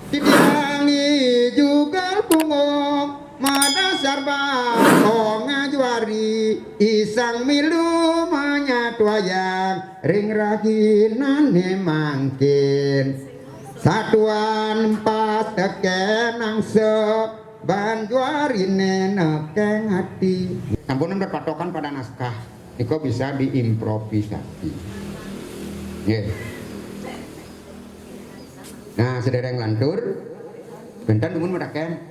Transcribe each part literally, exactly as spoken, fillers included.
Titiang jugal punggung madasar bakong ngajuari, isang milu manyatuayang ring rahinane mangkin. Satuan pas teken angsa, ban juarine nekeng ati. Sampun berpatokan pada naskah. Nika bisa diimprovisasi. Nggih. Nah, sedereng lantur. Pinten dumun mataken?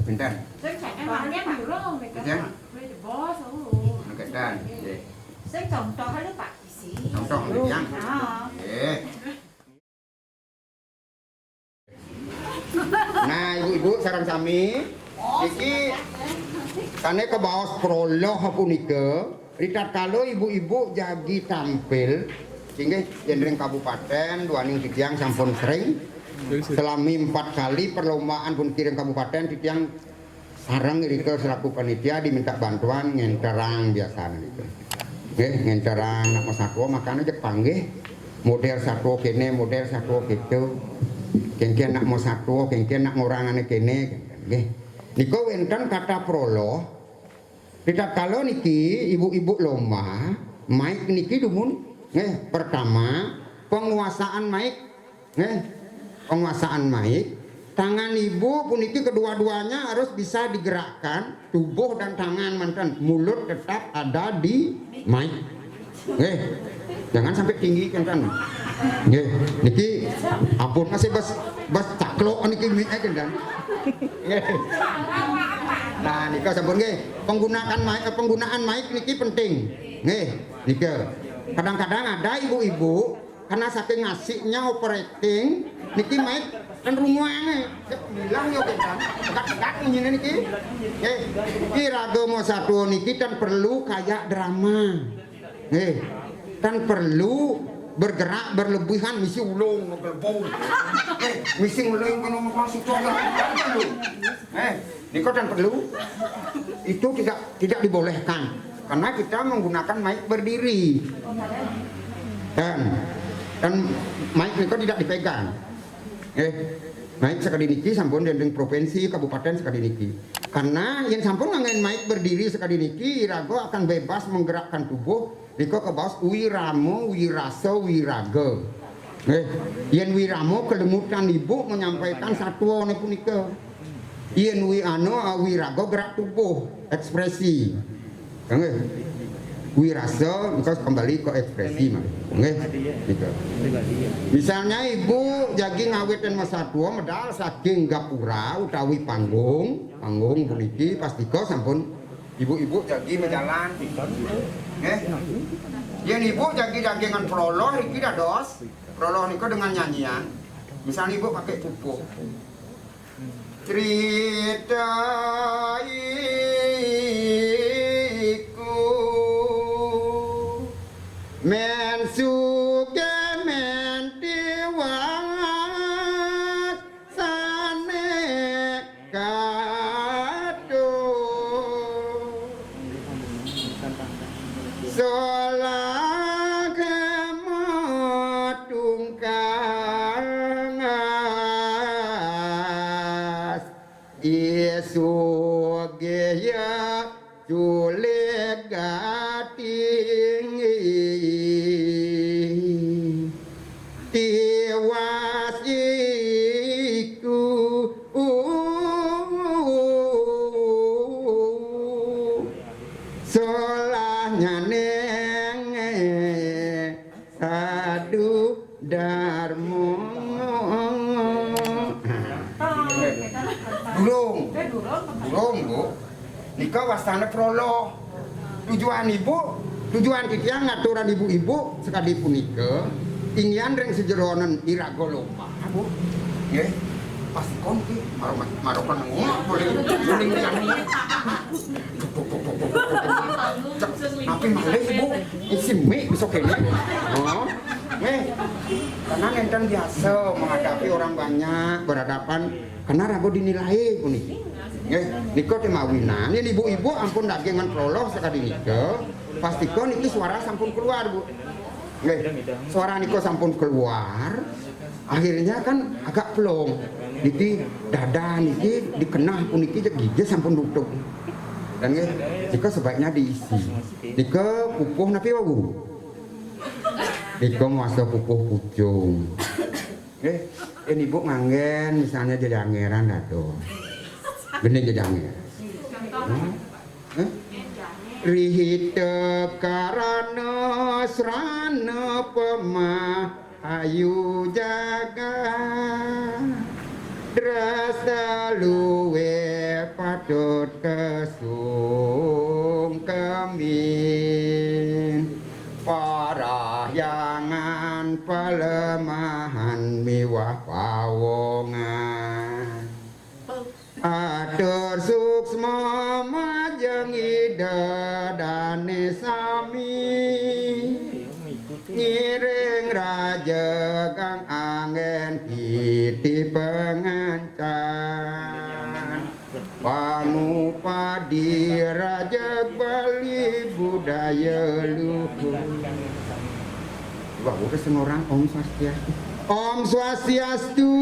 Pinten? Sing contoh aja durung, Pinten? Wis bos, oh. Pinten? Nggih. Sing contoh lho, Pak Isi. Contoh, Yang. Ah. Nggih. Nah, ibu-ibu sareng sami, iki sane kabaos proloh punika, ritatkala ibu-ibu jagi tampil, inggih yen ring kabupaten, duaning titiang sampun sering, selami empat kali perlombaan puniki ring kabupaten, titiang sareng irika selaku panitia diminta bantuan ngenterang biasane niku. Nggih, ngenterang nak masatua makane jeg panggih. Model satua kene, model satua keto. Kengken nak masatua, kengken nak ngorangane kene, nggih. Nika wenten kata proloh. Ritatkala niki ibu-ibu lomba, maik niki dumun, nggih, pertama, penguasaan maik. Nggih, penguasaan maik. Tangan ibu puniki kedua-duanya harus bisa digerakkan, tubuh dan tangan manten. Mulut tetap ada di maik. Nggih. Jangan sampai tinggi kan. Nggih, niki ampun masih bas bas caklok niki mike kan. Nggih. Nah, nika sampun nggih. Penggunaan maik, penggunaan maik niki penting. Nggih, nika. Kadang-kadang ada ibu-ibu karena saking asiknya operating niki maik ten rungokne. Bilang yo kan. Tegak-tegak niki. Nggih. Iraga masatua niki ten perlu kayak drama. Nggih. Ten perlu bergerak berlebihan misi ulung ngegelbung. Eh, misi ulung kena muka suci. Eh, niko ten perlu. Itu tidak tidak dibolehkan karena kita menggunakan mic berdiri. Dan dan mic niko tidak dipegang. Eh, mic sekadi niki sampun dening provinsi, kabupaten sekadi niki. Karena yang sampun nganggen mic berdiri sekadi niki, iraga akan bebas menggerakkan tubuh. Nika kabaos wirama, wirasa, wiraga. Nggih, yen wirama kelemutan ibu menyampaikan satwane punika. Yen wi anu, wiraga gerak tubuh, ekspresi. Nggih. Wirasa engko kembali ke ekspresi mawon. Nggih. Nika. Misalnya ibu jagi ngawitin masatua medal saking gapura utawi panggung, panggung puniki pastika sampun ibu-ibu jagi majalan. Nggih. Yen ibu jagi dagingan proloh iki dados, proloh nika dengan nyanyian. Misalnya ibu pakai pupuk. Crita iku men sugih men tiwas sane kaduh. Solah matungkas, isugih ya culik gating. Tiwas iku solah nyaneng sadu darmo. Durung. Durung, Bu. Nika wastane proloh. Tujuan ibu, tujuan titiang ngaturan ibu-ibu sekadi punika, inggihan ring sajeroning iraga lomba, Bu. Nggih. Pas kon ki maro maro kon ngomong, boleh boleh ngomong. Cek, napi malih, Bu? Isi mik bisa kene. Oh. Nggih. Karena nenten biasa menghadapi orang banyak, berhadapan karena ragu dinilai puniki. Nggih, nika temawinan. Yen ibu-ibu ampun dagingan proloh sakadi nika. Pastika niki suara sampun keluar, Bu. Nggih. Suara nika sampun keluar. Akhirnya kan agak plong. Niki dada niki dikenah puniki gigi sampun nutup. Dan nggih, nika sebaiknya diisi. Nika pupuh napi wau? Nika masa pupuh pucung. Nggih, yen ibu nganggen misalnya jejangeran dados. Bener jejanger. Hmm? Eh? Rihita karana srana pemah ayu jagat. Dresta luwih patut kesungkemin. Parahyangan palemahan miwah pawongan. Atur suksma majeng Ida dane sami. Ngiring raja kang anggen titi pangancan. Pangupadi raja Bali budaya luhur. Wah, udah sing orang Om Swastiastu. Om Swastiastu.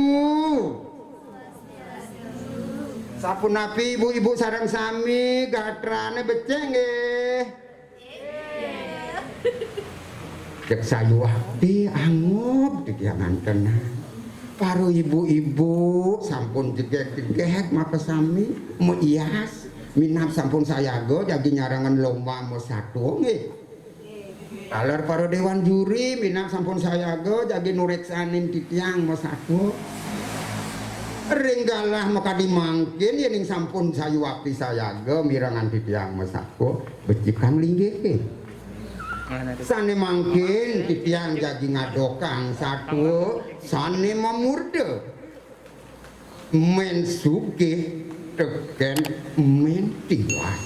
Sapunapi ibu-ibu sareng sami, gatrane becik nggih? Cek sayuwakti angob titiang antenan. Para ibu-ibu sampun jegeg-jegeg makasami, meias, minab sampun sayaga jagi nyarengan lomba masatua nggih. Taler para dewan juri, minab sampun sayaga jagi nureksanin titiang masatua. Ring galah makadi mangkin yening sampun sayuwakti sayaga mirengang titiang masatua, becikang linggih. Sane mangkin titiang jagi ngadokang satua sane mamurda Men Sugih teken Men Tiwas.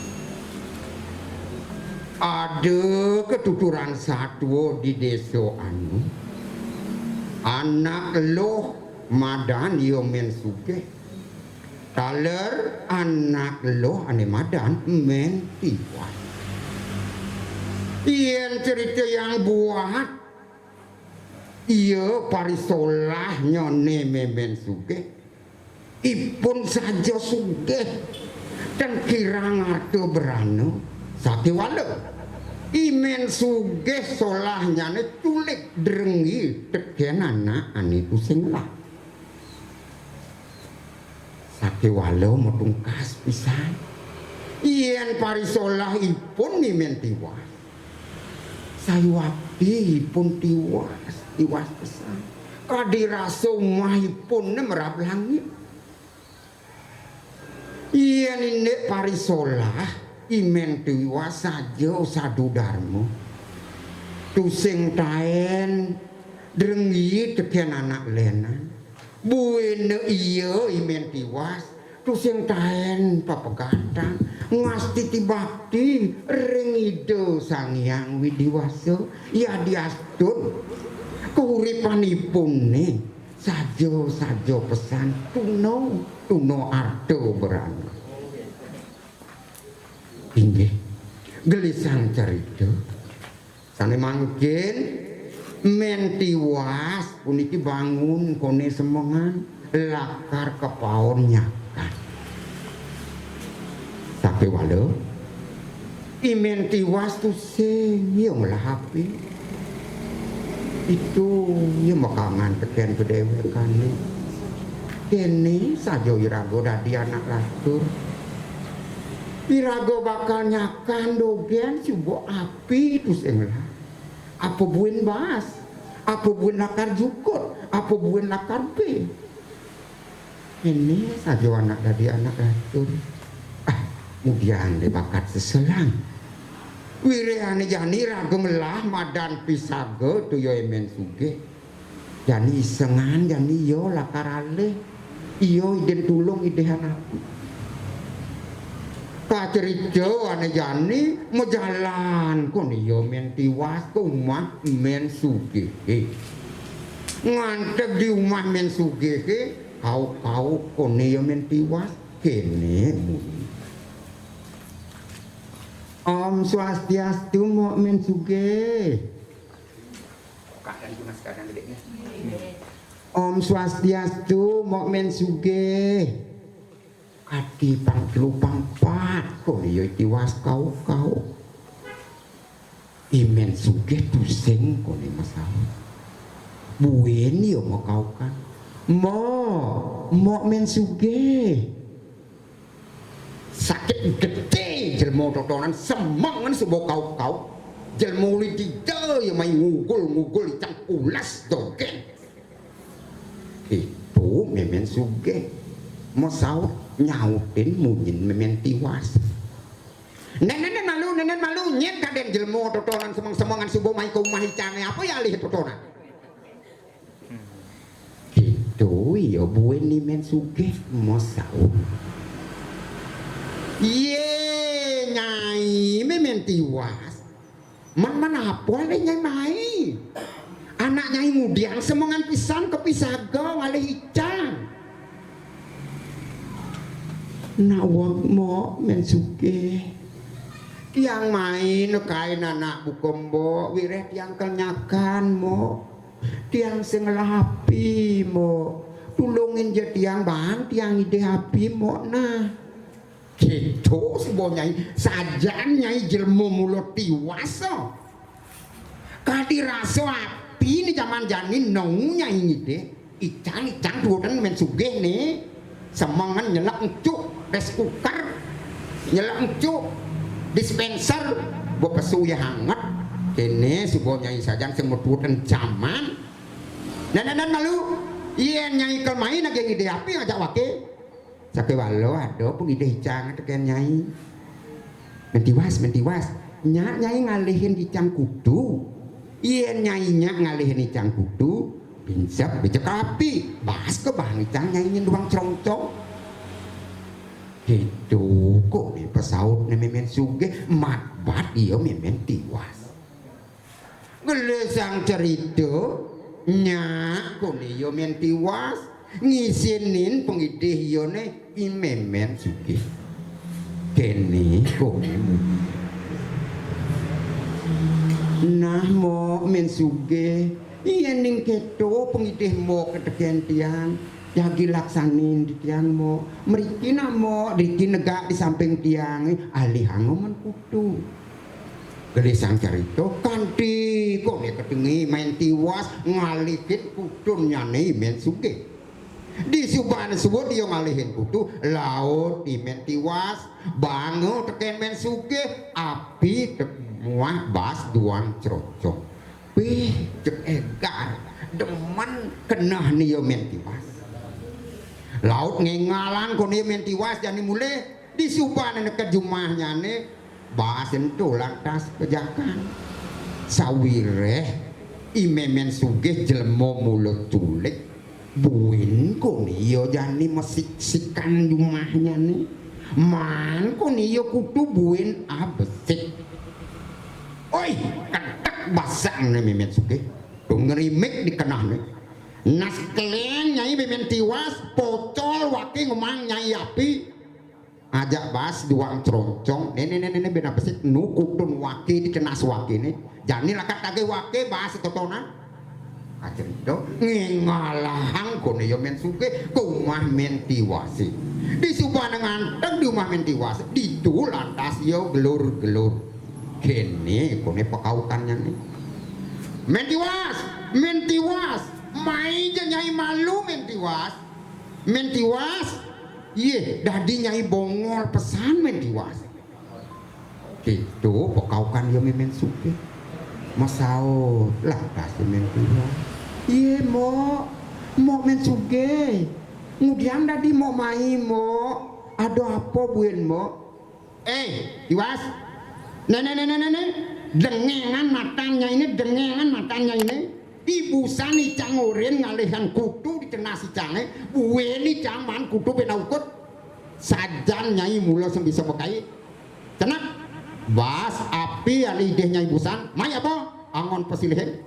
Ada ketuturan satua di desa anu, anak luh madan ia Men Sugih. Taler anak luh ane madan Men Tiwas. Yen cerita yang buat, ia parisolah nyone Men Sugih. Ipun saja sugih, ten kirang arta berana, sakewala. I Men Sugih solahnyane culik drenggi teken anak ane tusing lah. Sakewala matungkas pisan. Yen parisolah ipun I Men Tiwas. Sayuwakti ipun tiwas, tiwas pisan. Kadi rasa umahipun ne merab langit. Yen indik parisolah, I Men Tiwas saja sadu darma. Tusing taen drenggi teken anak lenan. Buina ia I Men Tiwas, tusing taen papegatan, ngastiti bakti ring Ida Sang Hyang Widi Wasa, yadiastun kauripanipune saja-saja pesan tuna, tuna arta berana. Inggih, gelisang cerita. Sane mangkin Men Tiwas puniki bangun kone semengan lakar kepaon nyakan. Sakewala, I Men Tiwas tusing ia ngelah api. Itu ia makangan teken padewekane. Kene saja iraga dadi anak latur. Iraga bakal nyakan dogen suba api tusing ngelah. Apa buin baas? Apa buin lakar jukut? Apa buin lakar be? Kene saja anak dadi anak latur. Ah, mudian de bakat seselang. Wirehane jani raga melah madan pisaga toya I Men Sugih. Jani isengan, jani ia lakar alih. Ia idin tulung idihan aku. Kacrita ane jani majalan kone ia Men Tiwas ka umah Men Sugihe. Nganteg di umah Men Sugihe, kauk-kauk kone ia Men Tiwas, kene muni. Om Swastiastu, Mok Men Sugih. Om Swastiastu, Mok Men Sugih. Kadi pang telu pang pat, koné ya Tiwas kauk-kauk. I Men Sugih tusing koné masaut. Buin ya makaukan. Mok, Mok Men Sugih. Sakit gedé jelema totonan, semengan suba kauk-kauk. Jelema uli dida ya mai ngugul-ngugul icang pules dogén. Itu Mémén Sugih. Masaut nyautin munyin Mémén Tiwas. "Nénén malu, nénén malu, nyén kadén jelema totonan semeng-semengan suba mai ka umah icangé, apa ya alih totonan?" Gitu ya buin ni Mén Sugih masaut. "Yé, Nyai, Mémén Tiwas. Man, man apa alih Nyai mai? Anak Nyai ngudiang semengan pisan kapisaga ngalih icang." "Naweg, Mok, Mén Sugih. Tiang mai nekain anak buka Mbok, wiréh tiang kel nyakan, Mok. Tiang sing ngelah api, Mok. Tulungin ja tiang, baan tiang ngidih api, Mok, nah." Gitu suba Nyai. Sajan Nyai jelema mula tiwas, oh. Kadi rasa api né jaman jani nau Nyai ngidih. Icang, icang tuutan Mén Sugih né. Semengan nyelek encuk, rice cooker, nyelek encuk, dispenser, bepesu ya hanget. Kéné suba Nyai sajan sing matuutan jaman. Nah, nah, nah, malu. Yén Nyai kel mai nagih ngidih api ngajak waké. Sakéwala ada pangidih icang tekén Nyai. "Mén Tiwas, Mén Tiwas. Nyak Nyai ngalihin icang kutu. Yén Nyai nyak ngalihin icang kutu, pinsep becek api. Baas ka baan icang Nyai nyén duang crongcong." Gitu koné pasautné Mémén Sugih, matbat ia Mémén Tiwas. Gelisang cerita, nyak koné ia Mén Tiwas, ngisinin pangidih iané I Mémén Sugih. Kéné koné munyi. "Nah, Mok, Mén Sugih, yéning kéto pangidih Mok tekén tiang, jagi laksanin titiang, Mok. Mriki nah, Mok, driki negak di samping tiangé, alihanga men kutu." Gelisang cerita, kanti koné ketengé Mén Tiwas ngalihin kutun nyané Mén Sugih. Disubané suud ia ngalihin kutu, laut I Mén Tiwas, banga tekén Mén Sugih, api tek muah baas duang crongcong. Pih, jeg égar, demen kenehné ia Mén Tiwas. Laut ngéngalang koné ia Mén Tiwas jani mulih, disubané neked jumahnyané, baas ento lantas pejakan. Sawiréh I Mémén Sugih jelema mula culik, buin koné ia jani masiksikan jumahnyané. Man koné ia kutu buin abesik. "Oi, kedek basakné Mémén Sugih. Tuh ngrimik di kenehné. Nas keléng Nyai Mémén Tiwas, pocol waké ngumang Nyai api." Ajak baas duang crongcong, "Né, né, né, né, né, bén abesik, nu kutun waké di tenas wakéné. Jani lakar nagih waké baas totonan." Acerita, ngéngalahang koné ia Mén Sugih ka umah Mén Tiwasé. Disubané nganteg di umah Mén Tiwas, ditu lantas ia gelur-gelur. Kéné koné pakaukannyané. "Mén Tiwas, Mén Tiwas, mai ja Nyai malu, Mén Tiwas. Mén Tiwas, yéh, dadi Nyai bongol pesan, Mén Tiwas." Kéto pakaukan ia Mémén Sugih. Masaut lantas ia Mén Tiwas. "Yéh, Mok, Mok Mén Sugih. Ngudiang dadi Mok mai, Mok. Ada apa buin, Mok?" "Eh, Tiwas. Né, né, né, né, né, né. Dengengan matan Nyainé, dengengan matan Nyainé. Ibusan icang orin ngalihan kutu di tenas icangé, buin icang man kutu bén aukut. Sajan Nyai mula sing bisa makai. Cenah, baas api alih idih Nyai busan, mai apa? Anggon pasilihin."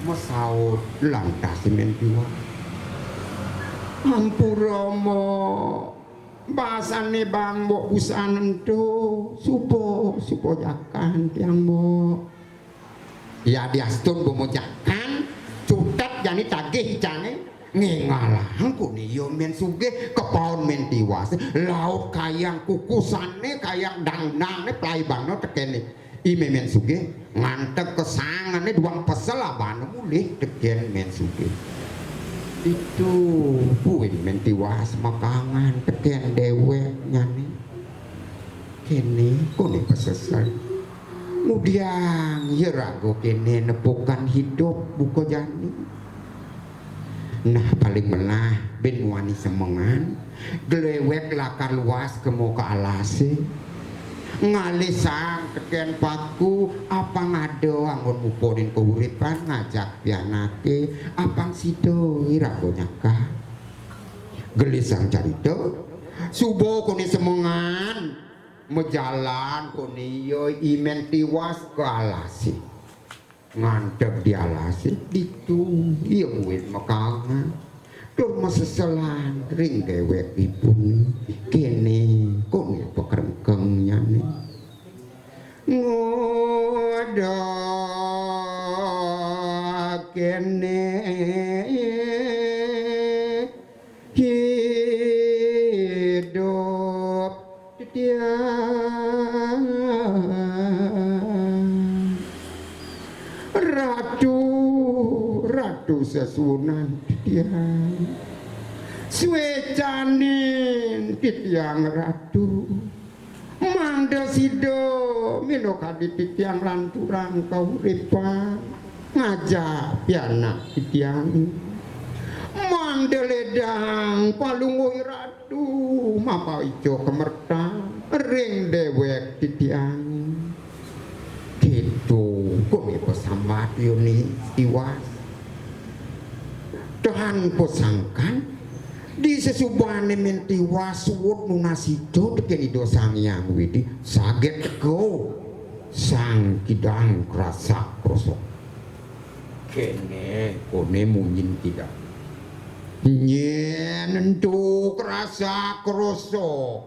Masaut lantas I Mén Tiwas. "Ampura, Mok. Basane Bang Mbok busan ento, suba, suba jakan tiang, Mbok. Ya diastun bumo jakan, cutet jani tagih icane, ngengalang kone ya Men Sugih, kepaon Men Tiwas, laut kayang kukusane, kayang dangdangne, plai bana tekene. I Men Sugih nganteg kesangane duang pesel abana mulih teken Men Sugih. Ditu buin Men Tiwas makangan teken deweknyane. Kene kone pasesel. Ngudiang ya raga kene nepukan hidup buka jani. Nah, paling melah ben muani semengan, glewek lakar luas kemo ka alase. Ngalih sang teken paku, apang ada anggon muponin kauripan ngajak pianake, apang sida iraga nyakah. Gelisang carita, suba kone semengan, majalan kone iya I Men Tiwas ka alase. Nganteg di alase, ditu iya buin makangan tur maseselan ring dewekipun. Kene kone pakrengkengnyane. Ngoda kene hidup titiang. Ratu, ratu sesuunan titiang. Suecanin titiang ratu. Mangda sida minakadi titiang lanturang kauripan. Ngajak pianak titiang. Mangda ledang palungguh ratu. Duh, mapaica kamertan ring dewek titiang. Ditu kone pasambat Yoni Tiwas. Tan pasangkan, di sesubane Men Tiwas suud nunas sida teken Ida Sang Hyang Widi, saget teka Sang Kidang krasak krosok. Kene kone munyin kidang. Nyen ento krasak krosok,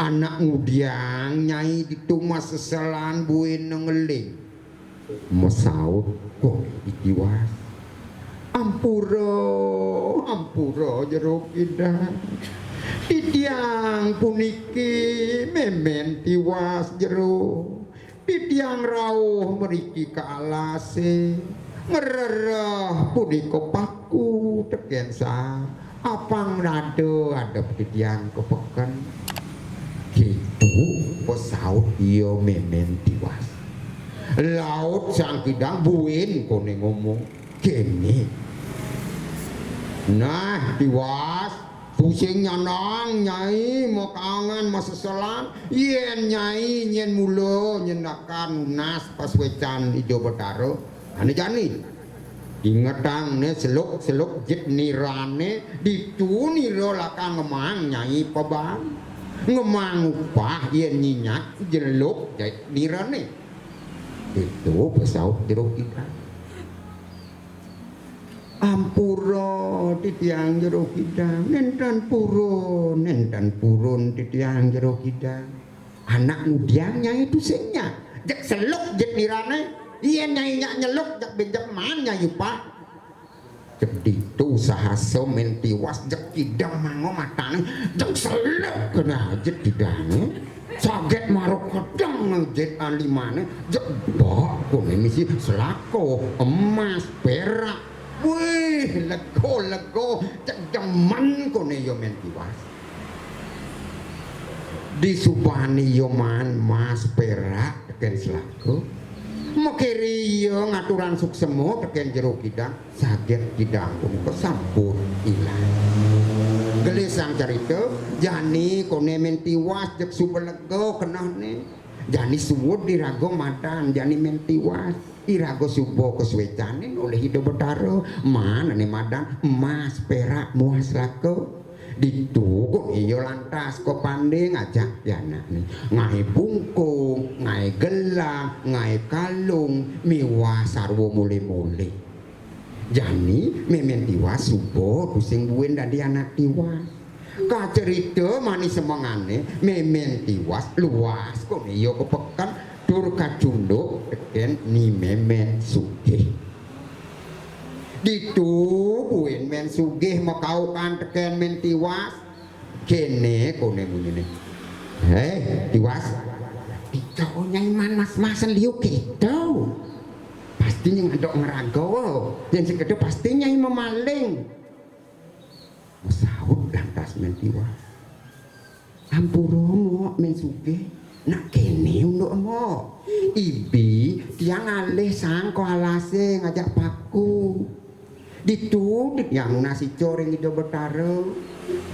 anak ngudiang Nyai ditu maseselan buin ngeling. Masaut kone I Tiwas. Ampura, ampura Jero Kidang. Titiang puniki memen Tiwas Jero. Titiang rauh mriki ka alase, ngrereh punika paku teken sa, apang rada adep titiang ka peken. Ditu pasaut iya memen Tiwas. Laut Sang Kidang buin kone ngomong kene. Nah, Tiwas, tusing nyandang Nyai makangan maseselan, yen Nyai nyen mula nyendakan nunas pasuecan Ida Betara, ane jani. Ingetang ne seluk-seluk jit nirane, ditu nira lakar ngemang Nyai paban. Ngemang upah yen nyinyat jeluk jit nirane. Ditu pasaut Jero Kidang. Ampura titiang Jero Kidang, nenten purun, nenten purun titiang Jero Kidang. Anak ngudiang Nyai tusing nyak. Jeg seluk jit nirane, yen Nyai nyak nyeluk jeg benjek maan Nyai upah. Jeg ditu sahasa Men Tiwas, jeg kidang mango matane, jeg seluk kena jit kidange. Saget mara kedeng jit alimane, jeg bak kone misi selako, emas, perak. Wih, lego-lego, jeg demen kone ya Men Tiwas. Disubane ya maan mas, perak, teken selako. Makere ya ngaturang suksema teken Jero Kidang, saget kidang punika sampun ilang. Gelisang carita, jani kone Men Tiwas jeg suba lega kenehne. Jani suud iraga madan, jani Men Tiwas. Iraga suba kasuecanin olih Ida Betara, maan ane madan emas, perak, muas selaka. Ditu kone iya lantas kapande ngajak pianakne. Ngae bungkung, ngae gelang, ngae kalung, miwah sarwa mole-mole. Jani memen Tiwas suba tusing buin dadi anak Tiwas. Kacerita manis semengané Mémén Tiwas luas koné ya kepeken tur kacunduk tekén Ni Mémén Sugih. Ditu buin Mén Sugih makaukan tekén Mén Tiwas. Kéné koné muniné. "Héh, Tiwas, dija Nyai Man mas-masen liu kéto. Pasti Nyai ngadok ngraga. Yén sing kéto pasti Nyai mamaling." Masaut lantas Mén Tiwas. "Ampura, Mbok, Mén Sugih. Nak kéné unduk, Mbok. Ibi tiang ngalih saang ka alasé ngajak paku. Ditu tiang nunas ica ring Ida Betara.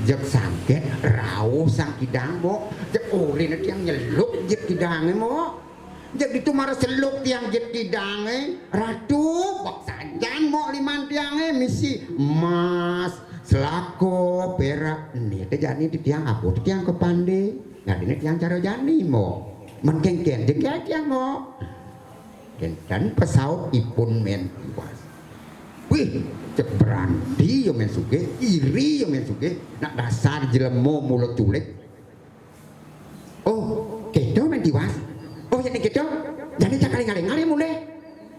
Jeg saget rauh Sang Kidang, Mbok. Jeg orina tiang nyeluk jeg kidangé, Mbok. Jeg ditu mara seluk tiang jeg kidangé, Ratu, bek sajan, Mbok, liman tiangé misi emas, selaka, pérak. Né té jani titiang abuh titiang ka pandé. Dadiné tiang cara jani, Mbok. Men kénkén jeg tiang, Mbok." Kénten pasautipun Mén Tiwas. Wih, jeg berani ya Mén Sugih, iri ya Mén Sugih. Nak dasar jelema mula culik. "Oh, kéto Mén Tiwas. Oh, yén kéto, jani cangkal ngalih-ngalih mulih.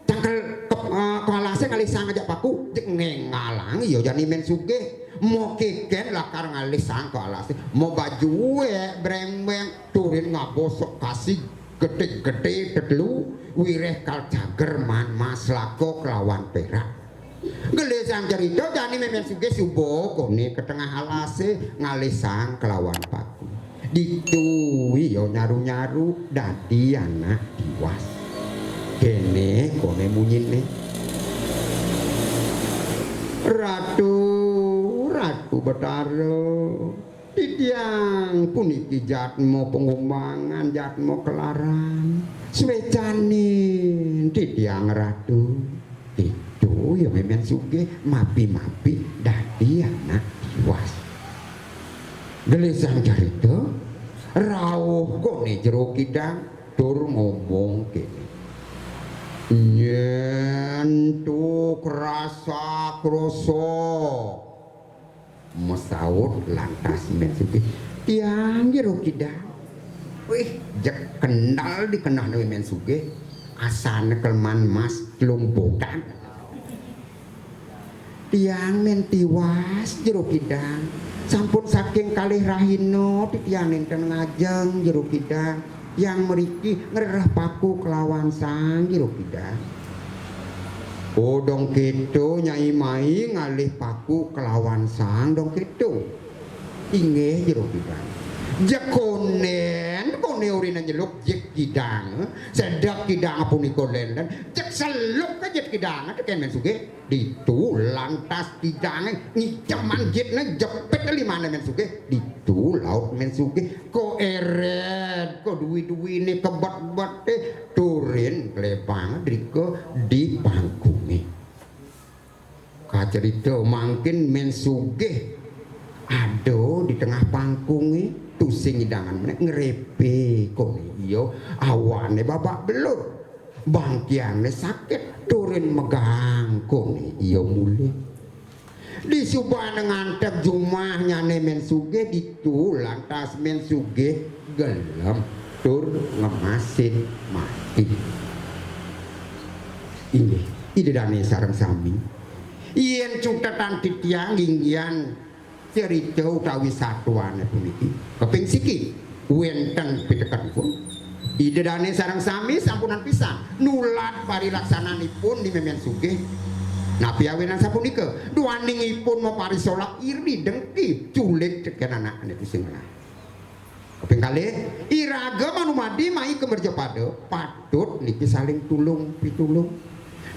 Cangkal ka, eh, ka alasé ngalih saang ngajak paku, jeg ngéngalang ya jani Mén Sugih. Mokikén lakar ngalih saang ka alasé. Mo bajué brémbéng, turin ngaba sekasi gedé-gedé tetelu, wiréh kal cager maan mas selaka kelawan pérak." Gelisang cerita, jani Mémén Sugih suba koné ka tengah alasé ngalih saang kelawan paku. Ditu ia nyaru-nyaru dadi anak Tiwas. Kéné koné munyiné. "Ratu, Ratu Betara, titiang puniki jadma pangumbangan, jadma kelaran. Suécanin titiang Ratu." Ditu ya Mémén Sugih mapi-mapi dadi anak Tiwas. Gelisang carita, rauh koné Jero Kidang tur ngomong kéné. "Nyén tuk rasak-rosok." Masaut lantas Mén Sugih, "Tiang Jero Kidang." Wih, jeg kendel dikenehné Mén Sugih, asané kal maan mas telung bodan. "Tiang Mén Tiwas, Jero Kidang. Sampun saking kalih rahina titiang nénten ngajeng, Jero Kidang. Tiang mriki ngrereh paku kelawan saang, Jero Kidang." "Oh, dong kéto, Nyai mai ngalih paku kelawan saang, dong kéto." "Inggih, Jero Kidang." Jeg kondén, koné orina nyeluk jeg kidang, sedek kidang punika léndén, jeg seluk ka jeg kidang, tekén Mén Sugih. Ditu lantas kidangé ngijeman jitné, jepit limané Mén Sugih. Ditu laut Mén Sugih, kaéret, kadui-duiné, kebet-beté, turin klebang drika di pangkungé. Kacerita mangkin Mén Sugih ada di tengah pangkungé, tusing ngidangan menék, ngrépé koné ia, awané babak belur, bangkiané sakit, turin megang koné ia mulih. Disubané ngantep jumahnyané Mén Sugih, ditu lantas Mén Sugih gelem tur ngemasin mati. Inggih, Ida dané sareng sami. Yén cutetan titiang inggihan cerita utawi satuané puniki, kaping siki wénten pitekenipun. Ida dané sareng sami sampunang pisan nulad parilaksananipun Ni Mémén Sugih. Napi awinan sapunika? Duaning ipun maparis solah iri dengki culik tekén anakné tusing ngelah. Kaping kalih, iraga manumadi mai ka mercapada, patut niki saling tulung pitulung.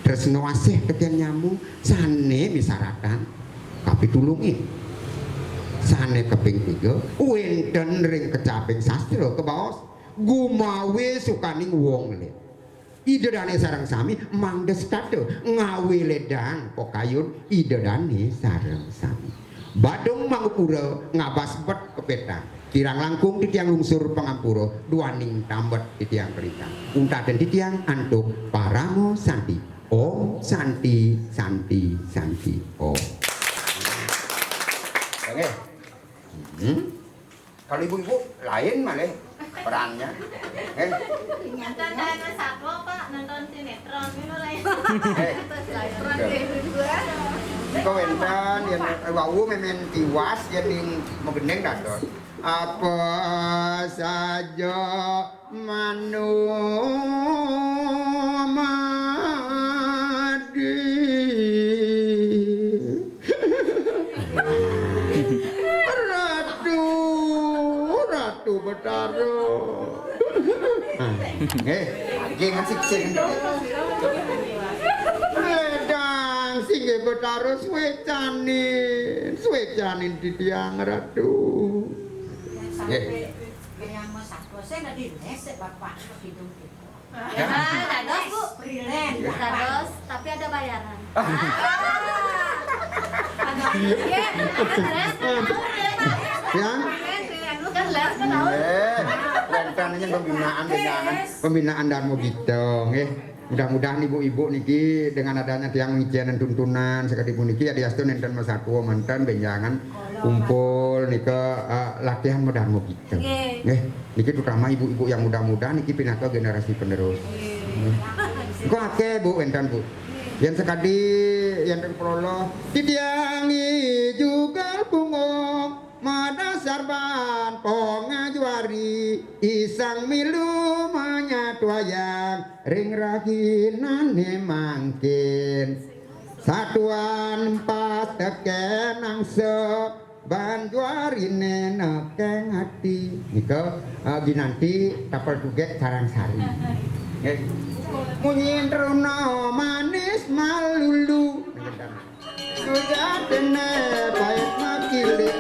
Tresna asih tekén nyama, sané misaratan kapitulungin. Sané kaping tiga, wénten ring kecaping sastra kabaos, "Gumawé sukaning wong lén." Ida dané sareng sami mangda setata ngawé ledang pakayun Ida dané sareng sami. Badung mangupura ngabas bet kepétan. Kirang langkung titiang lungsur pangampura, duaning tambet titiang kelintang. Untatin titiang antuk parama santi. Om Santi, Santi, Santi, Om. Oke. Hmm? Kalau ibu-ibu lain malah perannya. Eh, Nonton Dharma Satwa, Pak, nonton sinetron itu lain. eh. Kau entan yang wau memen tiwas jadi magendeng dados. Apa saja manu madi. Ratu, Ratu Betara. Ah, eh, nggih ngasik sing. Ledang singgih Betara suwecanin, suwecanin titiang Ratu. Nggih. Yang mas aku saya nggak di les bapak hidung itu. Ah, dados, Bu. Freelance. Dados, tapi ada bayaran. Ada Iya, kan les, Ya. kan les, kan tahu. Eh, rencananya pembinaan, pembinaan, pembinaan Darmo Gita, nggih. Mudah-mudahan ibu-ibu niki dengan adanya tiang ngicén tuntunan sekedip puniki ya diastu nenten masatwa manten benjangan kumpul nika, eh, latihan Darmo Gita. Nggih. Nggih, niki terutama ibu-ibu yang muda-muda niki pinaka generasi penerus. Nggih. Engko akeh, Bu, wenten, Bu. Yen sekadi yen prolo titiang juga bungung madasar ban pongajuari isang milu manyatuayang ring rahinane mangkin. Satuan pas teken angsa ban juarine nekeng ati. Nika, eh, ginanti tapel tugek Karangsari. Nggih. Munyin truna manis malulu. Sujatine pait makilik.